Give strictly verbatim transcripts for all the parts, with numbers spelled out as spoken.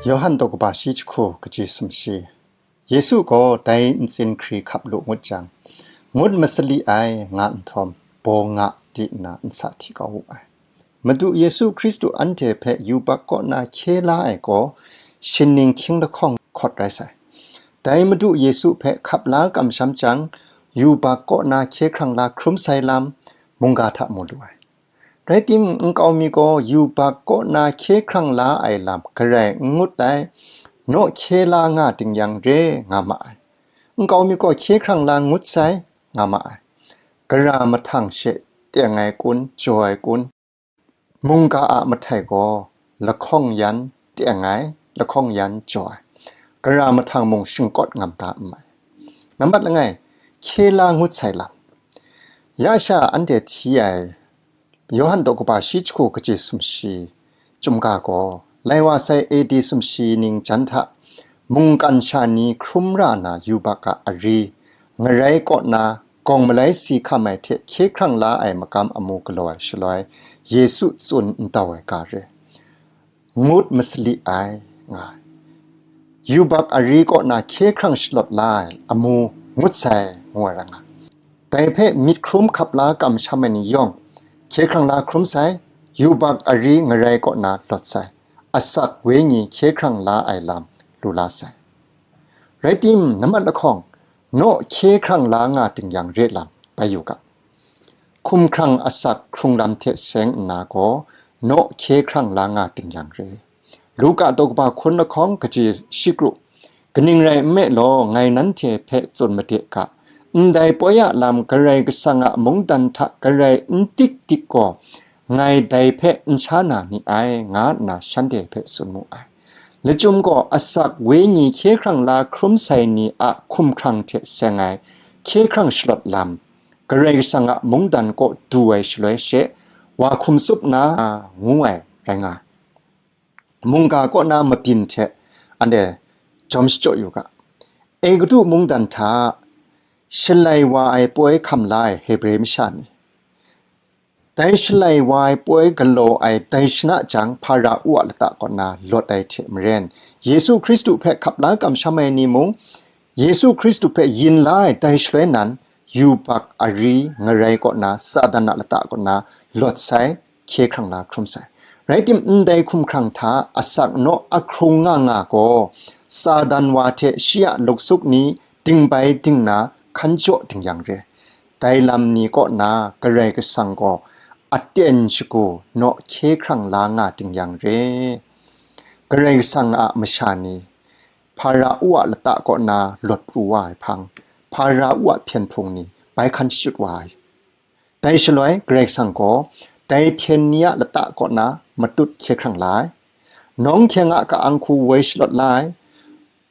Yawhan daw kaba shi jahku kaji sumshi. Yesu gaw dai ntsin hkri hkap lu ngut jang, ngut masali ai nga nhtawm, baw nga di nna nsa hti kau wu ai. Madu Yesu Hkristu anhte hpe yubak kaw na hkye la ai gaw, shining hkying lahkawng hkawt rai sai. Dai Madu Yesu hpe hkap la kamsham jang, yubak kaw na hkye hkrang la hkrum sai lam, mungga hta mu lu ai. Rai timung, nkau mi gaw yubak kaw na hkye hkrang la ai lam garai n ngut ai, naw hkye la nga ting yang re nga ma ai. Nkau mi gaw hkye hkrang la ngut sai, nga ma ai. Gara mahtang she teng ai kun, jaw ai kun, mungga a mahtai gaw lahkawng yan teng ai, lahkawng yan jaw ai. Gara mahtang mung shingkawt ngam da n mai. Nambat langai, hkye la ngut sai lam. Ya sha anhte hti ai Yawhan daw kaba shi jahku kaji sumshi, chyum ga gaw, lai wa sai A D sumshi ning jan hta, mungkan sha ni hkrum ra na yubak a ari, ngarai kaw na gawng malai si hkam ai hte hkye hkrang la ai makam amu galaw ai shaloi, Yesu tsun n tau ai ga re. Ngut masali ai, nga ai. Yubak ari kaw na hkye hkrang shalawt la ai amu ngut sai, ngu ai rai nga. Dai hpe myit hkrum hkap la kamsham ai ni yawng, hkye hkrang la hkrum sai, yubak ari ngarai kaw na lawt sai, asak wenyi hkye hkrang la ai lam lu la sai. Rai tim, nambat lahkawng, naw hkye hkrang la nga ting yang re lam bai yu ga. Hkumhkrang asak hkrung lam hte seng nna gaw, naw hkye hkrang la nga ting yang re. Luka daw kaba hkun lahkawng kaji shi kru. Kaning rai nme law, ngai nanhte hpe tsun made ga, ndai poi a lam Karai Kasang a mungdan hta garai n dik dik gaw, ngai dai hpe n sha na ni ai, nga nna shanhte hpe tsun mu ai. Lachyum gaw asak wenyi hkye hkrang la hkrum sai ni a hkumhkrang hte seng ai hkye hkrang shalawt lam, Karai Kasang a mungdan kaw du ai shaloi she, wa hkum tsup na, ngu ai rai nga ai. Mungga kaw na mabyin hte anhte jawm shachyaw yu ga. Egutu mungdan hta shalai wa ai poi hkam la ai Hebre masha ni, dai shalai wa ai poi galaw ai dai shana jang, Hpara-u a lata kaw na lawt ai hte maren, Yesu Hkristu hpe hkap la kamsham ai ni mung, Yesu Hkristu hpe yin la ai dai shaloi nan, yubak ari ngarai kaw na, Satan a lata kaw na lawt sai, hkye hkrang la hkrum sai. Rai tim, ndai hkumhkrang hta asak naw ahkrung nga nga gaw, Satan wa hte shi a luksuk ni dingbai dingna hkan jaw ting yang re. Dai lam ni kaw na Karai Kasang gaw aten shagu naw hkye hkrang la nga ting yang re. Karai Kasang a masha ni, Hpara-u a lata kaw na lawt pru wa ai hpang, Hpara-u a hpyen hpung ni bai hkan shachut wa ai. Dai shaloi Karai Kasang gaw dai hpyen ni a lata kaw na matut hkye hkrang la ai. Nawng hkyeng a ka-ang hku woi shalawt la ai.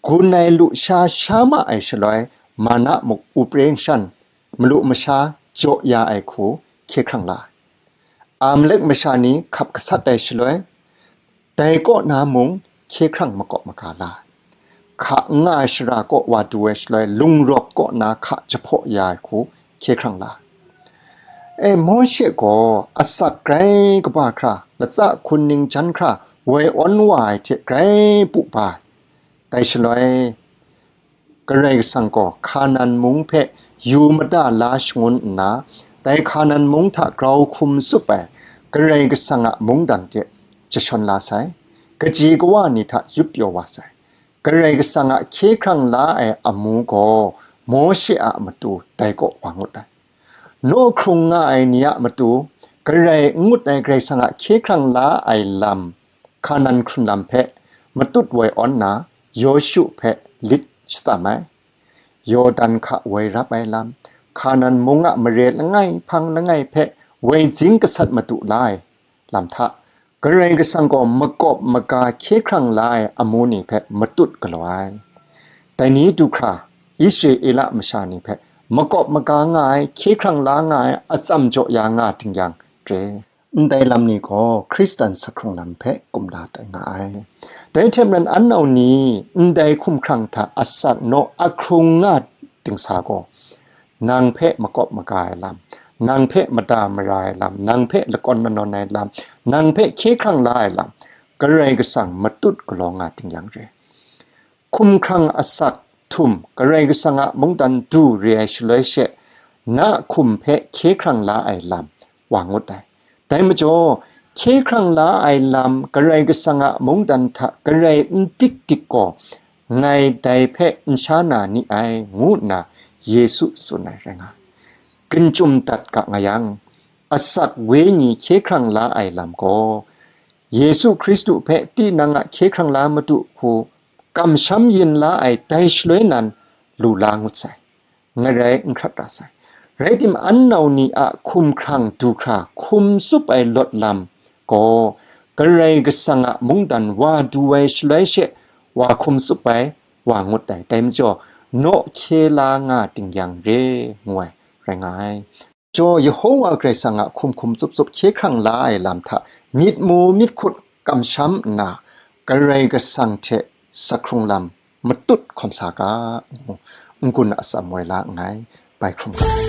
Gun ai lusha sha ma ai shaloi, mana muk upre nshan, malu masha jaw ya ai hku hkye hkrang la ai. Amalek masha ni hkap gasat ai shaloi, dai kaw na mung hkye hkrang makawp maga la ai. Hka n nga ai shara kaw wa du ai shaloi, lungrawk kaw na hka jahpaw ya ai hku hkye hkrang la ai. E, Mawshe gaw asak grai kaba hkra, latsa hkun ning jan hkra, woi awn wa ai hte grai pu ba ai. Dai shaloi, Karai Kasang gaw Hkanan mung hpe yu mada la shangun nna, dai Hkanan mung hta grau hkum tsup ai Karai Kasang a mungdan de jashawn la sai, kaji kawa ni hta yup pyaw wa sai. Karai Kasang a hkye hkrang la ai amu gaw Mawshe a matu dai kaw wa ngut ai. Naw hkrung nga ai ni a matu, Karai n ngut ai Karai Kasang a hkye hkrang la ai lam, Hkanan hkrun lam hpe matut woi awn na, Yawshu hpe lit shatsam ai. Yawdan hka woi rap ai lam, Hkanan mung a mare langai hpang langai hpe woi zing gasat madu la ai lam hta, Karai Kasang gaw makawp maga hkye hkrang la ai amu ni hpe matut galaw ai. Dai ni du hkra, Israela masha ni hpe makawp maga nga ai, hkye hkrang la nga ai, atsam jaw ya nga ting yang re. Ndai lam ni gaw Hkristan sahkrung lam hpe kumla tai nga ai. Dai hte maren, an nau ni ndai hkumhkrang hta asak naw ahkrung nga ting sa gaw, nang hpe makawp maga ai lam, nang hpe mada mara ai lam, nang hpe lakawn manawn ai lam, nang hpe hkye hkrang la ai lam, Karai Kasang matut galaw nga ting yang re. Hkumhkrang asak htum Karai Kasang a mungdan du re ai shaloi she, na hkum hpe hkye hkrang la ai lam wa ngut ai. Dai majaw, hkye hkrang la ai lam Karai Kasang a mungdan hta karai n dik dik gaw, ngai dai hpe n sha na ni ai, ngu nna Yesu tsun ai rai nga ai. Ginchum dat ga nga yang, asak wenyi hkye hkrang la ai lam gaw, Yesu Hkristu hpe tinang a hkye hkrang la madu hku kamsham yin la ai dai shaloi nan lu la ngut sai, ngarai n hkrat ra sai. Rai timung, an nau ni a hkumhkrang du hkra hkum tsup ai lawt lam gaw, Karai Kasang a mungdan wa du ai shaloi she wa hkum tsup ai, wa ngut ai. Dai majaw, naw hkye la nga ting yang re, ngu ai rai nga ai. Jaw, Yehowa Karai Kasang a hkum hkum tsup tsup hkye hkrang la ai lam hta myit mu myit hkut kamsham nna, Karai Kasang hte sakhkrung lam matut hkawm sa ga, ngu n-gun atsam woi la nngai. Bai hkrum ga.